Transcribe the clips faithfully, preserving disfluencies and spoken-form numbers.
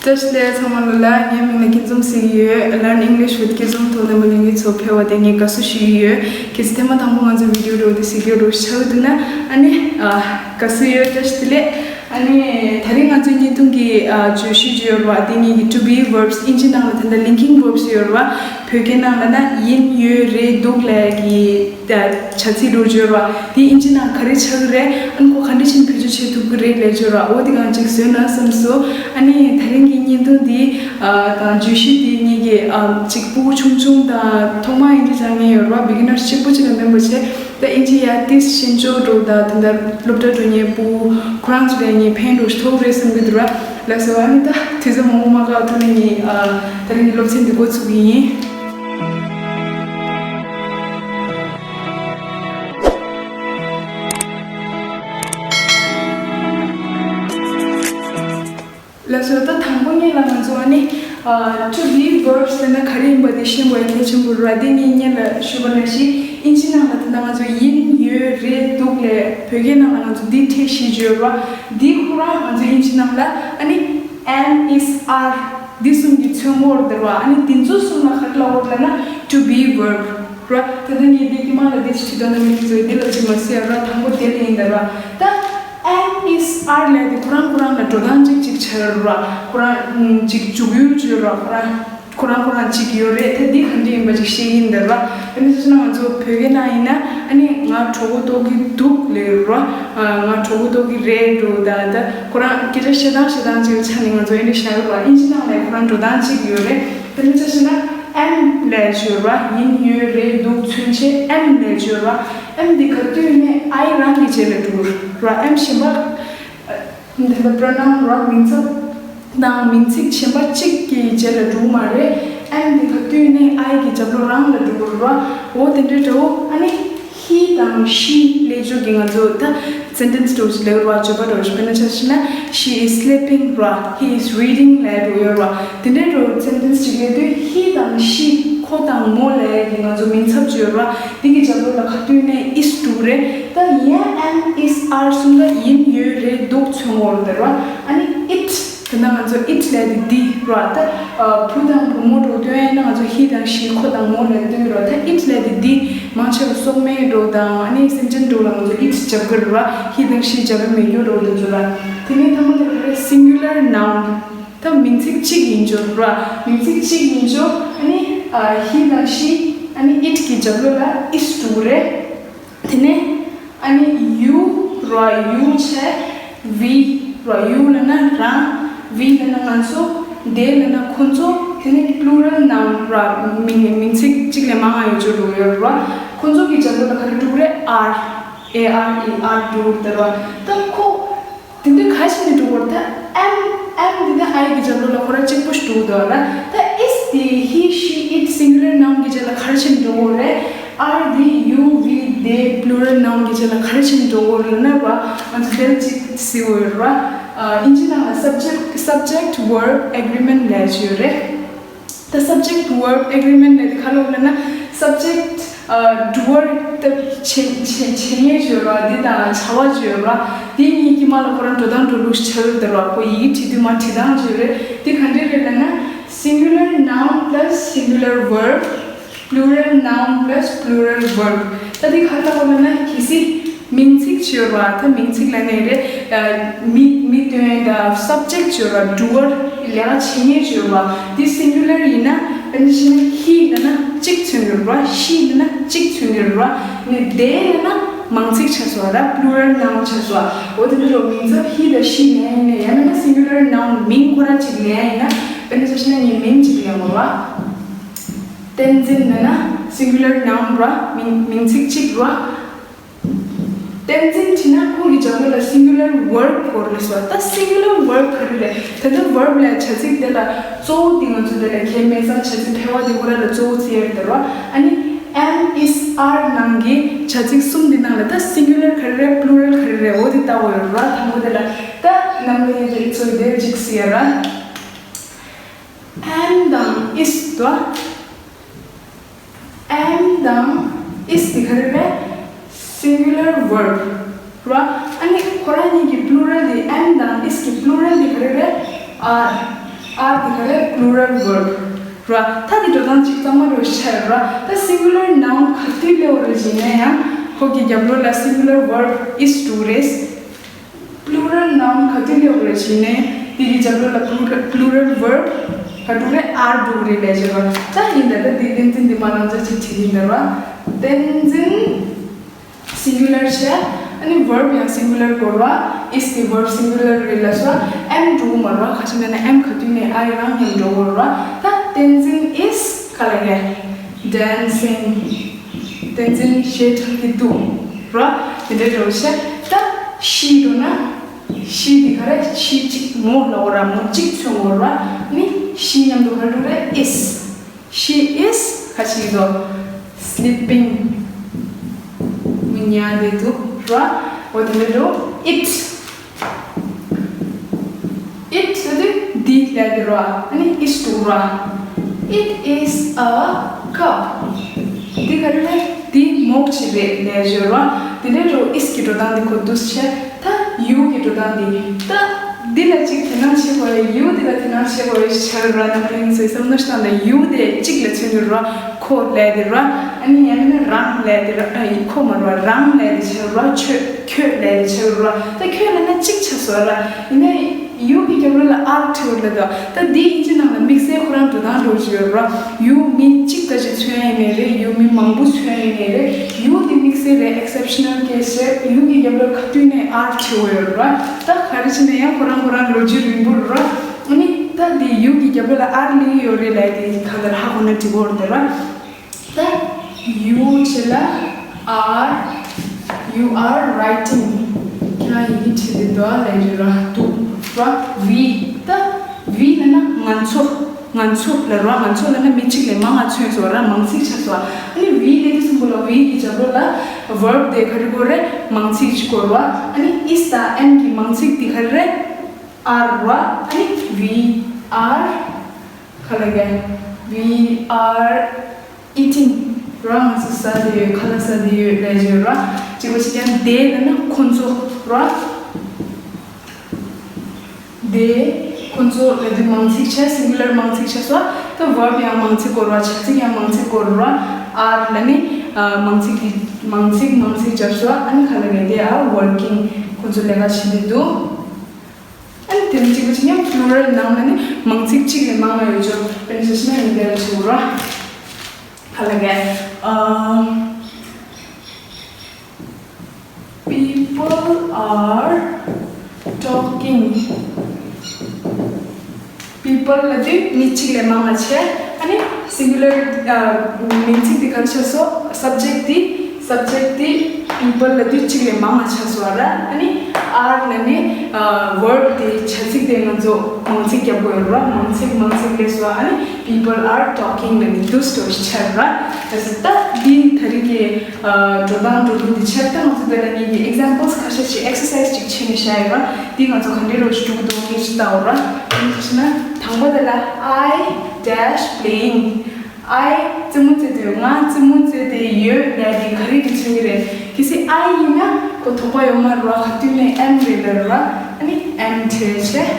བཀྲ་ཤིས་བདེ་ལེགས། ཚང་མ་ལོ་ལ། ངའི་མིང་ལ་སྐྱིད་འཛོམས་ཟེར་གྱི་ཡོད། Learn English with Kitty Zom ཐོག་ནས་མ་ལུས་ངའི་ཚོ་ཕེབས་པ་དེ་ངས་དགའ་བསུ་ཞུ་ཡི་ཡོད། གལ་སྲིད་ཐེངས་མ་དང་པོ་ང་ཚོའི་བི་ཌིའོ་འདྲ་བོ་དེ་གཟིགས་ཡོད་འགྲོ་ཆགས་འདུག་ན། ཨ་ནི་ཨ་དགའ་བསུ་ཡོད། བཀྲ་ཤིས་བདེ་ལེགས། ཨ་ནི་དེ་རིང་ང་ཚོའི་བརྙན་ཐུང་གི་ཨ་བརྗོད་གཞི་ཅིག་ཡོད་རེད་བ། དེ་ངེད་ཀྱི་to be verbs། ཨིན་ཇི་ནང་ལ་ད་ལྟ་linking verbs ཡོད་རེད་བ། བོད་སྐད་ནང་ལ་ན་ཡིན་ཡོད་རེད་འདུག་ལབ་ཀྱི་བྱ་ཚིག་འདྲ་བོ་ཅིག་ཡོད་རེད་བ། དེ་ཨིན་ཇི་ནང་ག་རེ་ཆགས་ཀྱི་རེད། ཨ་ནི་ཁོ་ག་འདྲ་བྱས་ནས་བེད་སྤྱོད་བྱེད་ཐུབ་ཀྱི་རེད་ལབ་ཅིག་ཡོད་རེད་བ། འོ་དེ་གང་ཅིག་བཟོས་ན་བསམ་སོང་། ཨ་ནི་དེ་རིང་གི་བརྙན་ཐུང་འདི་ཨ་དང་བརྗོད་གཞི་འདི་ངེད་ཀྱི་ཨ་ཅིག་ཕྲུ་གུ་ཆུང་ཆུང་དང་ཐོག་མར་ཨིན་ཇི་སྦྱང་མཁན་ཡོད་རེད་བ། beginners གཅིག་པོ་ཅིག་ལ་མིན་པ་བྱས། ད་ཨིན་ཇི་ཡར་ཏོག་ཙམ་ཤེས་ཆོག་འདྲ་བོ་དང་། ད་ལྟ་སློབ་གྲྭ་འགྲོ་མཁན་ཕྲུ་གུ་ཁོ་རང་ཚོ་ལ་ངས་ཕན་འདྲ་བོ་ཞིག་ཐོགས་རེད་བསམ་གྱི་འདུག་ར། ལགས་སོ། ཨ་ནི་ད་དུས་ཚོད་མང་པོ་མ་བཀག་ཐོག་ནས་ངས་ཨ་ད་རིང་གི་སློབ་ཚན་འདི་འགོ་ཚུགས་ཀྱི་ཡིན། ལགས་སོ། ད་དང་པོ་ཉིད་ལ་ང་ཚོ་ཨ་ནི་ཨ་to be verbs ཟེར་ན་ག་རེ་ཡིན་པ་དེ་ཤེས་དགོས་གལ་ཆེན་པོ་རེད་བ། དེ་ངས་སྔོན་ལ་ཞུས་པ་ནང་བཞིན་ཨིན་ཇི་ནང་ལ་ད་ལྟ་ང་ཚོ་ཡིན་ཡོད་རེད་འདུག་ལབ་བོད་སྐད་ནང་ལ་ང་ཚོ་འདི་ཐེ་བཞི་ཅིག་ཡོད་རེད་བ། འདི་ཁོ་རང་ང་ཚོ་ཨིན་ཇི་ནང་ལ་ཨ་ནི་am, is, are འདི་གསུམ་གྱིས་མཚོན་གྱི་ཡོད་རེད་བ། ཨ་ནི་འདི་ཚོ་གསུམ་ལ་ག་རེ་ལབ་ཀྱི་ཡོད་རེད་ལབ་ན་to be verb ར། ད་ལྟ་ངས་འདི་དཀྱིལ་མ་ལ་འདི་ཞིག་བྲིས་དང་ན་མི་ཚོས་འདི་ལ་ཅིག་མ་ཟེར་ཡ་ར། དང་པོ་དེ་ལ་ཡིན་ད་ར། ད་am, is, are ལབ་དེ་ཁོ་རང་ཁོ་རང་ལ་འགྲོ་སྟངས་ཅིག་ཅིག་ཆགས་ཡོད་ར། ཁོ་རང་ཅིག་འཇུག་ཡུལ་ཅིག་ཡོད་ར། ཁོ་རང་ཁོ་རང་ཁོ་རང་ཅིག་ཡོད་རེད། ད་འདི་ག་འདྲ་ཡིན་པ་ཅིག་ཤེས་ཀྱི་ཡིན་ད་ར། དཔེར་ན་ཆ་བཞག་ན་ང་ཚོ་བོད་སྐད་ནང་ཡིན་ན་ཨ་ནི་ང་གྲོད་ཁོག་ལྟོགས་ཀྱི་འདུག་ལབ་ཡོད་ར། ང་གྲོད་ཁོག་ལྟོགས་ཀྱི་རེད་འདྲ་བོ་དང་། ད་ཁོ་རང་སྐད་ཆ་བཤད་སྟངས་བཤད་སྟངས་ཅིག་ཆ་ནས་ང་ཚོ་ཨེ་འདྲ་བཤད་ཡོད་ར། ཨིན་ཇི་ནང་ལ་ཁོ་རང་འགྲོ་སྟངས་ཅིག་ཡོད་རེད། དཔེར་ན་ཆ་བཞག་ན་am ལབ་ཅིག་ཡོད་ར། ཡིན་ཡོད་རེད་འདུག་མཚོན་བྱེད་am ལབ་ཅིག་ཡོད་ར། am འདི་ག་དུས་ནས་I རང་གི་རྗེས་ལ་འགྲོ་གི་ར། am གཞན་པ་ཨ་དེ་ལ་pronoun ར། མིང་ཚབ་དང་མིང་ཚིག་གཞན་པ་གཅིག་གི་རྗེས་ལ་འགྲོ་གི་མ་རེད། am འདི་ག་དུས་ནས་I གི་རྒྱབ་ལོགས་རང་ལ་འགྲོ་གི་ར། འོ་དེ་འདྲ་འདྲ་བོ། ཨ་ནི་he དང་she ལབ་ཅིག་གི་ང་ཚོ་ད་sentence འདྲ་བོ་ཞིག་ལབ་ར། བརྗོད་པ་འདྲ་བོ་ཞིག་དཔེར་ན་ཆ་བཞག་ན་she is sleeping ར། he is reading ལབ་འདྲ་བོ་ཡོད་ར། དེ་འདྲའི་འདྲ་བོ་sentence ཞིག་ལབ་དུས་he དང་she ཁོ་དང་མོ་ལབ་ཡ་གི་ང་ཚོ་མིང་ཚབ་ཅིག་ཡོད་ར། དེ་གི་རྒྱབ་ལོགས་ལ་ག་དུས་ནས་is འགྲོ་གི་རེད། ད་ཡིན་ཡང་am, is, are གསུམ་ཀ་ཡིན་ཡོད་རེད་འདུག་མཚོན་གྱི་ཡོད་རེད་ད་ར། ཨ་ནི་it དེ་ན་ང་ཚོ་it ལབ་དེ་འདི་ར། ད་ཨ་བུ་དང་བུ་མོ་འདྲ་བོ་སྟོན་ཡ་ཡིན་ན་ང་ཚོ་he དང་she ཁོ་དང་མོ་ལབ་སྟོན་ར། ད་it ལབ་དེ་འདི་མང་ཆེ་བ་སྲོག་མེད་འདྲ་བོ་དང་ཨ་ནི་སེམས་ཅན་འདྲ་བོ་ལ་ང་ཚོ་it རྒྱབ་ཀྱི་རེད་ར། he དང་she རྒྱབ་ཡ་མེད་རྒྱུ་འདྲ་བོ་དེ་ཚོ་ར། དེ་ནས་ཐ་མ་དེ་ག་རེ། singular noun ད་མིང་ཚིག་གཅིག་ཡིན་ཅོག་ར། མིང་ཚིག་གཅིག་ཡིན་ཅོག་ཨ་ནི་ཨ་he དང་she ཨ་ནི་it གི་རྒྱབ་ལོགས་ལ་is འགྲོ་གི་རེད། དེ་ནས་ཨ་ནི་you ར། you བྱས་we ར། you ལབ་ན་རང་། we ལབ་ན་ང་ཚོ། they ལབ་ན་ཁོ་ཚོ། དེ་ནས་plural noun ར། མིང་མིང་ཚིག་གཅིག་ལས་མང་བ་ཡོད་ཅོག་འགྲོ་གི་ཡོད་ར། ཁོ་ཚོ་གི་རྒྱབ་ལོགས་ལ་ག་རེ་འགྲོ་གི་རེད། are are are འགྲོ་གི་རེད་ད་ར། ད་ཁོ་དེ་འདྲ་ག་བྱས་ནས་འགྲོ་གི་རེད། ད་am am འདི་ད་I གི་རྒྱབ་ལོགས་ལ་ཁོ་རང་གཅིག་པོ་ཞིག་འགྲོ་གི་འདུག་ལ། ད་is དེ་he she it singular noun གི་རྗེས་ལ་ག་རེ་བྱས་ནས་འགྲོ་གི་རེད། are དེ་you we they plural noun གི་རྗེས་ལ་ག་རེ་བྱས་ནས་འགྲོ་གི་རེད་ན་ར། ང་ཚོ་དེ་ལ་གཅིག་གཟིགས་དགོས་རེད་ར། ཨ་ཨིན་ཇི་ནང་ལ་subject subject verb agreement ལབ་ཅིག་ཡོད་རེད། ད་subject verb agreement ལབ་དེ་ག་རེ་ལབ་ན། subject ཨ་doer ད་བྱེད་བྱེད་བྱེད་མཁན་ཅིག་ཡོད་ར། འདི་དང་བྱ་བ་ཅིག་ཡོད་ར། འདི་གཉིས་ཀྱི་མ་ལ་ཁོ་རང་འགྲོ་སྟངས་འགྲོ་ལུགས་ཆགས་ཡོད་ར། ཁོ་ཡི་གེ་བྲིས་དུས་མ་བྲིས་སྟངས་ཅིག་ཡོད་རེད། འདི་ག་འདྲ་རེད་ལབ་ན། singular noun plus singular verb plural noun plus plural verb ད་འདི་ག་རེ་ལབ་ན། གལ་སྲིད་མིང་ཚིག་ཅིག་ཡོད་ར། ད་མིང་ཚིག་ལབ་ནའི་རེད། ཨ་མི་མི་སྟོན་ཡ་ད་subject ཅིག་ཡོད་ར། doer ལས་ཀ་བྱེད་མཁན་ཅིག་ཡོད་ར། འདི་singular ཡིན་ན་དཔེར་ན་ཆ་བཞག་ན་he ལབ་ན་གཅིག་མཚོན་གྱི་ར། she ལབ་ན་གཅིག་མཚོན་གྱི་ར། ནས་they ལབ་ན་མང་ཚིག་ཆགས་སོང་ར། plural noun ཆགས་སོང་། འོ་དེ་འདྲ་རོ། མིང་ཚབ་he དང་she ལེན་ཡ་ཡིན་ན་ཡང་མིན་ན་singular noun མིང་ཁོ་ར་གཅིག་ལེན་ཡ་ཡིན་ན། དཔེར་ན་ཆ་བཞག་ན་ངས་མིང་གཅིག་ལེན་དགོས་ར། བསྟན་འཛིན་ལབ་ན་singular noun ར། མིང་མིང་ཚིག་གཅིག་ར། བསྟན་འཛིན་བྲིས་ན་ཁོ་གི་རྒྱབ་ལོགས་ལ་singular verb དགོས་རེད་ཟེར་བ། ད་singular verb ག་རེ་རེད། ད་ལྟ་verb ལབ་བྱ་ཚིག་དེ་ལ་གཙོ་བོ་དེ་ང་ཚོ་དེ་ལ་གལ་མེད་ཙང་བྱ་ཚིག་ཕལ་བ་དེ་ཁོ་རང་ལ་གཙོ་བོ་བརྩི་ཡ་རེད་ད་ར། ཨ་ནི་am is are ནང་གི་བྱ་ཚིག་གསུམ་དེ་ནང་ལ་ད་singular ག་རེ་རེད། plural ག་རེ་རེད། འོ་དེ་ལྟ་དགོས་ཡོད་ར། དང་པོ་དེ་ལ་ད་ནམ་ལས་ཡིན་དེ་ཚོ་དེ་གཅིག་ཟེར་ཡ་ར། am དང་is དོ། am དང་is དེ་ག་རེ་རེད། singular verb ར། ཨ་ནི་ཁོ་རང་གཉིས་ཀྱི་plural དེ། am དང་is གི་plural དེ་ག་རེ་རེད། are ཨར་དེ་ག་རེ། Plural verb ར། ད་དེ་འགྲོ་སྟངས་གཅིག་གཙང་མ་རུ་ཤར་ར། ད་singular noun ག་དུས་སླེབས་རེད་ཟེར་ན་ཡང་ཁོ་གི་རྒྱབ་ལོགས་ལ་singular verb is to རེད། Plural noun ག་དུས་སླེབས་རེད་ཟེར་ན་དེ་གི་རྒྱབ་ལོགས་ལ་plural plural verb ག་འགྲོ་རེད། ཨར་འགྲོ་རེད་ལས་བྱེད་ར། ད་ཡིན་ད་ད་དེ་བསྟན་འཛིན་འདི་མ་རང་ཚོ་གཅིག་བྲིས་ཡིན་ད་ར། བསྟན་འཛིན། Singular བྱས། ཨ་ནི་verb ཡང་singular དགོས་ར། is གི་verb singular རེད་ལ་སོ། am འགྲོ་མ་ར། ཁ་ཅིག་ན་ན་am ག་དུས་ནས་I རང་ཡང་འགྲོ་དགོས་ར། ད་བསྟན་འཛིན་is ག་ལ་གས། dancing བསྟན་འཛིན་གཞས་འཁྲབ་ཀྱི་འདུག་ར། དེ་འདྲ་འགྲོ་བྱས། ད་she འགྲོ་ན། she དེ་ག་རེ། she གཅིག་མོ་ལ་འོ་ར། མོ་གཅིག་མཚོན་དགོས་ར། ཨ་ནི་she མཉམ་དུ་ག་རེ་འགྲོ་རེད། is She is ག་ཞིག་དོ། sleeping མི་ཉལ་བསྡད་འདུག་ར། འོ་དེ་འདྲ་འགྲོ། it it ཟེར་དུས་འདི་ལབ་དེ་ར། ཨ་ནི་is འདུག་ར། It is a cup འདི་ག་རེ་རེད། འདི་མོག་ཅིག་རེད་ལབ་བརྗོད་ར། དེ་འདྲ་འགྲོ། is གི་འགྲོ་སྟངས་འདི་གོ་འདུག་བྱས། ད་you གི་འགྲོ་སྟངས་འདི་ད། འདི་ལ་གཅིག་དེ་ནང་བྱེད་དགོས་རེད། you འདི་ལ་དེ་ནང་བྱེད་དགོས་རེད་ཟེར་ར། ནམ་རིང་ཚོའི་བསམ་བློ་ཞིག་བཏང་ན་you དེ་གཅིག་ལ་མཚོན་གྱི་ར། ཁོ་ལས་དེ་ར། ཨ་ནི་ཡང་ན་རང་ལས་དེ་ར། ཨ་ཡི་ཁོ་མ་ར། རང་ལས་དེ་བྱེད་ར། ཁྱོད་ཁྱོད་ལས་དེ་བྱེད་ར། ད་ཁྱོད་ལ་ན་གཅིག་ཆ་སོ་ར། ཡིན་ན་you གི་རྒྱབ་ལོགས་ལ་are འཁྲིལ་བ་ལ། ད་ད་འདི་ཡིན་གཅིག་ནང་ལ་དམིགས་བསལ་ཁོ་རང་འགྲོ་སྟངས་འགྲོ་བཞིན་ཡོད་ར། you མི་གཅིག་ད་ཅིག་མཚོན་ཡ་ཡིན་ནའི་རེད། you མི་མང་པོ་མཚོན་ཡ་ཡིན་ནའི་རེད། you འདི་དམིགས་བསལ་རེད། exceptional case རེད། you གི་རྒྱབ་ལོགས་ག་དུས་ནས་are འཁྲིལ་བ་ཡོད་ར། ད་ག་རེ་བྱས་ན་ཡང་ཁོ་རང་ཁོ་རང་ལོ་རྒྱུས་རིང་པོ་ར། ཨ་ནི་ད་འདི་you གི་རྒྱབ་ལོགས་ལ་are སླེབས་ཡོད་རེད་ལབ་དེ་གང་ལྟར་ཧ་གོ་ན་འགྲིག་གི་རེད་ད་ར། ད་you བྱས་ལ་are you are writing ཁྱེད་རང་ཡི་གེ་བྲིས་ཏེ་འདུག་ལབ་ཡོད་ར། འདུག་ར། we ད་we ལབ་ན་ང་ཚོ། ང་ཚོ་ལབ་ར། ང་ཚོ་ལབ་ན་མི་གཅིག་ལས་མང་ང་མཚོན་སོང་ར། མང་ཚིག་ཆགས་སོང་། ཨ་ནི་we ལབ་དུས་ཙམ་པ་ལ་we གི་རྒྱབ་ལོགས་ལ་verb དེ་ག་རེ་དགོས་རེད། མང་ཚིག་ཅིག་དགོས་ར། ཨ་ནི་is དང་am གི་མང་ཚིག་དེ་ག་རེ་རེད། are ར། ཨ་ནི་we are ག་ལ་གས། we are eating ར། ང་ཚོ་ཟ་བསྡད་ཡོད། ཁ་ལག་ཟ་བསྡད་ཡོད་ལབ་བརྗོད་ར། གཅིག་པ་གཅིག་རྐྱང་། they ལབ་ན་ཁོ་ཚོ་ར། they ཁོ་ཚོ་ལབ་དུས་མང་ཚིག་བྱས། singular མང་ཚིག་བྱས་སོ། ད་verb ཡང་མང་ཚིག་དགོས་ར། བྱ་ཚིག་ཡང་མང་ཚིག་དགོས་ར། are ལབ་ནི་ཨ་མང་ཚིག་གི་མང་ཚིག་མང་ཚིག་བརྒྱབ་སོ། ཨ་ནི་ག་ལ་གས། they are working ཁོ་ཚོ་ལས་ཀ་བྱེད་ཀྱི་འདུག་ཨ་ནི་དེ་ནི་གཅིག་པ་གཅིག་རྐྱང་། plural noun ལབ་ནི་མང་ཚིག་གཅིག་ལས་མང་ང་ཡོད་ཆོག་དཔེར་ན་ཆ་བཞག་ན་ཡིན་དེ་ལ་བྱེད་དགོས་ར། ག་ལ་གས། ཨ། People are talking. People ལབ་དུས་མི་གཅིག་ལས་མང་ང་བྱས། ཨ་ནི་singular ཨ་མིང་ཚིག་འདི་ག་རེ་ཆགས་སོང་། subject འདི་subject འདི་people ལབ་དུས་གཅིག་ལས་མང་ང་ཆགས་སོང་བ་ར། ཨ་ནི་are ལབ་ནི་ཨ་verb དེ་བྱ་ཚིག་དེ་ང་ཚོ་མང་ཚིག་རྒྱབ་དགོས་ར། མང་ཚིག་མང་ཚིག་ལས་སོ། ཨ་ནི་people are talking ལབ་ནི་འདུག་སེ་འདྲ་བོ་ཞིག་ཆགས་ར། གལ་སྲིད་ད་འདི་ད་རིང་གི་ཨ་འགྲོ་སྟངས་འགྲོ་ལུགས་འདི་ཆགས། ད་ང་ཚོ་དེ་ལ་ངེད་ཀྱི་examples ཁ་ཤས་ཤིག་exercise ཅིག་བྱས་ནས་བཞག་ཡོད་ར། འདི་ང་ཚོ་ག་འདྲའི་རོ་ཞིག་འགྲོ་གི་འདུག་ངས་ཅིག་ལྟ་འོ་ར། དེ་ནི་ཁ་ཤས་ན་དང་པོ་དེ་ལ་I dash playing I རྩེད་མོ་རྩེ་དུས། ང་རྩེད་མོ་རྩེ་དེ་ཡོད་ལབ་དེ་ག་རེ་གི་མཚོན་གྱི་རེད། གལ་སྲིད་I ཡིན་ན་ཁོ་དོགས་པ་ཡོད་མ་རེད་བ། ག་དུས་ནས་am རེད་ལབ་ར། ཨ་ནི་am བྲིས་བྱས།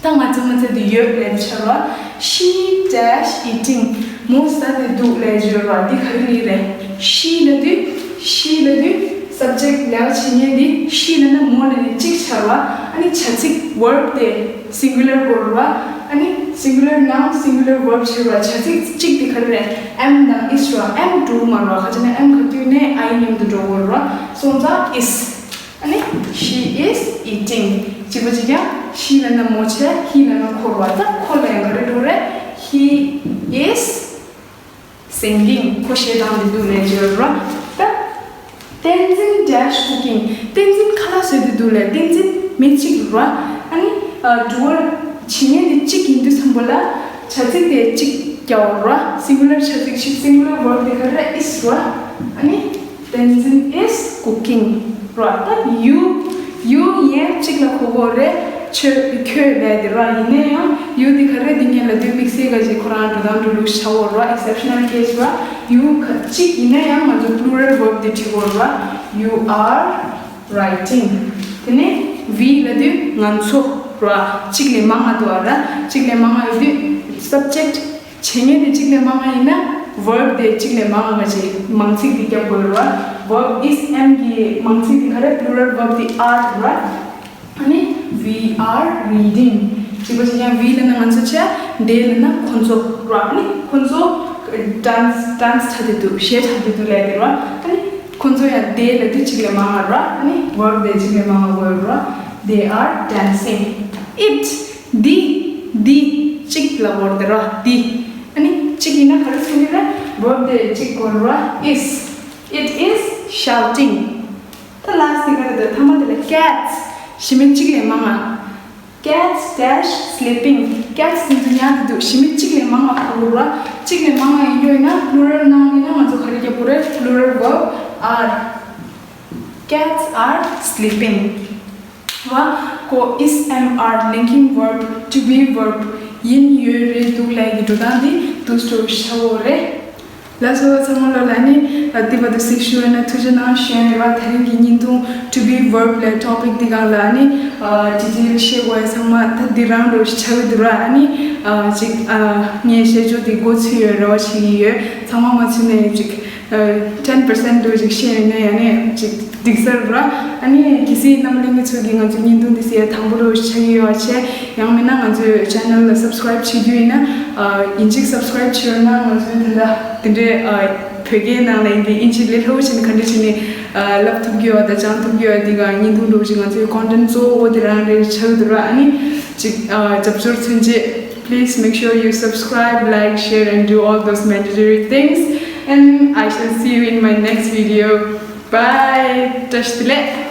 ད་ང་རྩེད་མོ་རྩེ་དེ་ཡོད་ལབ་ཆགས་ར། She dash eating མོ་ཟ་དེ་འདུག་ལབ་བརྗོད་ར། འདི་ག་རེ་ལབ་རེད། She ལབ་དུས་she ལབ་དུས་subject ལབ་བྱེད་མཁན་འདི་she ལབ་ན་མོ་ལབ་ནི་གཅིག་ཆགས་ར། ཨ་ནི་བྱ་ཚིག་verb དེ་singular དགོས་ར། ཨ་ནི་singular noun singular verb བྱེད་ར། བྱ་ཚིག་གཅིག་དེ་ག་རེ་རེད། am དང་is ར། am འགྲོ་མ་ར། ཁ་ཅིག་ན་am ག་དུས་ནས་I མཉམ་དུ་འགྲོ་དགོས་ར། སོང་ཙང་is། ཨ་ནི་she is eating གཅིག་པ་གཅིག་རྐྱང་། she ལབ་ན་མོ་བྱས། he ལབ་ན་ཁོ་ར། ད་ཁོ་ལ་ཡང་ག་རེ་འགྲོ་རེད། He is singing ཁོ་གཞས་བཏང་བསྡད་འདུག་ལབ་བརྗོད་ར། ད་བསྟན་འཛིན་dash cooking བསྟན་འཛིན་ཁ་ལག་བཟོས་བསྡད་འདུག་ལབ། བསྟན་འཛིན་མི་གཅིག་ར། ཨ་ནི་ཨ་འགྲོ་བ་བྱེད་མཁན་དེ་གཅིག་ཡིན་དུས་ཙམ་པ་ལ་བྱ་ཚིག་དེ་གཅིག་རྒྱག་ར། singular བྱ་ཚིག་གཅིག singular verb དེ་ག་རེ་is ར། ཨ་ནི་བསྟན་འཛིན is cooking ར། ད་you you ཡན་གཅིག་ལ་གོ་གོ་རེད། ཁྱོད་ཁྱོད་ལས་དེ་ར། ཡིན་ན་ཡང་you དེ་ག་རེ། འདི་ངས་ལབ་དུས་དམིགས་བསལ་ག་ཅིག་ཁོ་རང་འགྲོ་སྟངས་འགྲོ་ལུགས་བྱ་འོ་ར། exceptional case ར། you གཅིག་ཡིན་ན་ཡང་ང་ཚོ་plural verb དེ་བྲིས་གོ་ར། You are writing དེ་ནས་we ལབ་དུས་ང་ཚོ། ར། གཅིག་ལས་མང་ང་འདུག་ཨ་ར། གཅིག་ལས་མང་ང་ཡོད་དུས་subject བྱེད་མཁན་དེ་གཅིག་ལས་མང་ང་ཡིན་ན་verb དེ་གཅིག་ལས་མང་ང་གཅིག་མང་ཚིག་དེ་རྒྱབ་དགོས་ར། Verb is am གི་མང་ཚིག་དེ་ག་རེ། Plural verb དེ་are ར། ཨ་ནི་we are reading གཅིག་པ་ཞིག་ཡང་we ལབ་ན་ང་ཚོ་བྱས། They ལབ་ན་ཁོ་ཚོ་ར། ཨ་ནི་ཁོ་ཚོ་dance dance བྱ་དེ་འདུག་གཞས་བྱ་དེ་འདུག་ལབ་དེ་ར། ཨ་ནི་ཁོ་ཚོ་ཡང་they ལབ་དུས་གཅིག་ལས་མང་ང་ར། ཨ་ནི་verb དེ་གཅིག་ལས་མང་ང་དགོས་ར། They are dancing. It འདི་འདི་གཅིག་ལ་བོར་དེ་ར། འདི་ཨ་ནི་གཅིག་ཡིན་ན་ག་རེ་ཟེར་གི་རེད། Verb དེ་གཅིག་དགོས་ར། Is it is shouting. ད་last དེ་ག་རེ་འདུག་ཐ་མ་དེ་ལ་cats གཞི་མེད་གཅིག་ལས་མང་ང་། Cats dash sleeping. Cats དེ་ཚོ་ཉལ་གི་འདུག་གཞི་མེད་གཅིག་ལས་མང་ང་གོ་ར། གཅིག་ལས་མང་ང་ཡིན་རྒྱུ་ཡིན་ན་plural noun ཡིན་ན་ང་ཚོ་ག་རེ་རྒྱབ་དགོས་རེད། Plural verb are. Cats are sleeping. བ་ཀོ is am are linking verb to be verb ཡིན་ཡོད་རེད་འདུག་ལབ་ཀྱི་འགྲོ་སྟངས་འདི་འདུག་སེ་ཤོག་རེད། ལགས་སོ་ཚང་མ་ལོ་ལ་ནི་ལ་ཏི་བ་དུ་སིག་ཤུ་ན་ཐུགས་རྗེ་གནང་ཞུ་ཡ་རེད་བ། དེ་རིང་གི་བརྙན་ཐུང་to be verb ལ་topic འདི་སྒང་ལ་ནི་ཨ་ཇི་ཇི་ལ་ཤེས་དགོས་ཡ་ཚང་མ་ད་འདི་རང་རུ་ཆགས་ཀྱི་འདུག་ར། ཨ་ནི་ཨ་ཅིག་ཨ་ངས་བཤད་ཕྱོགས་འདི་མགོ་ཚོས་ཡོད་རེ་བ་བྱེད་ཀྱི་ཡོད། ཚང་མ་མ་ཚུད་ནས་ཅིག ten percent འདྲ་ཅིག་ཤེས་ཡོད་ན་ཡང་ནས་ཅིག་འགྲིག་ས་རེད་ར། ཨ་ནི་གལ་སྲིད་རྣམ་པ་ལྷན་རྒྱས་ཚོ་གིས་ང་ཚོའི་བརྙན་ཐུང་འདི་གཟིགས་ཡ་དང་པོ་རུ་ཆགས་ཀྱི་ཡོད་པ་བྱས། ཡང་མིན་ན་ང་ཚོའི་channel ལ་subscribe བྱེད་རྒྱུ་ཡིན་ན་ཨ་ཡིན་གཅིག་subscribe བྱས་ཡོད་ན་ང་ཚོའི་དེ་འདྲ་དེ་འདྲའི་ཨ་བོད་སྐད་ནང་ལ་ཡིན་པའི་ཨིན་ཇི་ལས་སླ་པོ་བྱས་ནས་ག་འདྲ་བྱས་ནས་ཨ་བསླབ་ཐུབ་ཀྱི་ཡོད་དང་སྦྱང་ཐུབ་ཀྱི་ཡོད་དེ་ག་བརྙན་ཐུང་འདྲ་ཅིག་ང་ཚོའི་content གཙོ་བོ་དེ་རང་རེད་ཆགས་འདུག་ར། ཨ་ནི་ཅིག་ཨ་རྒྱབ་སྐྱོར་མཚོན་ཆེད། Please make sure you subscribe, like, share, and do all those mandatory things. And I shall see you in my next video. Bye. བཀྲ་ཤིས་བདེ་ལེགས།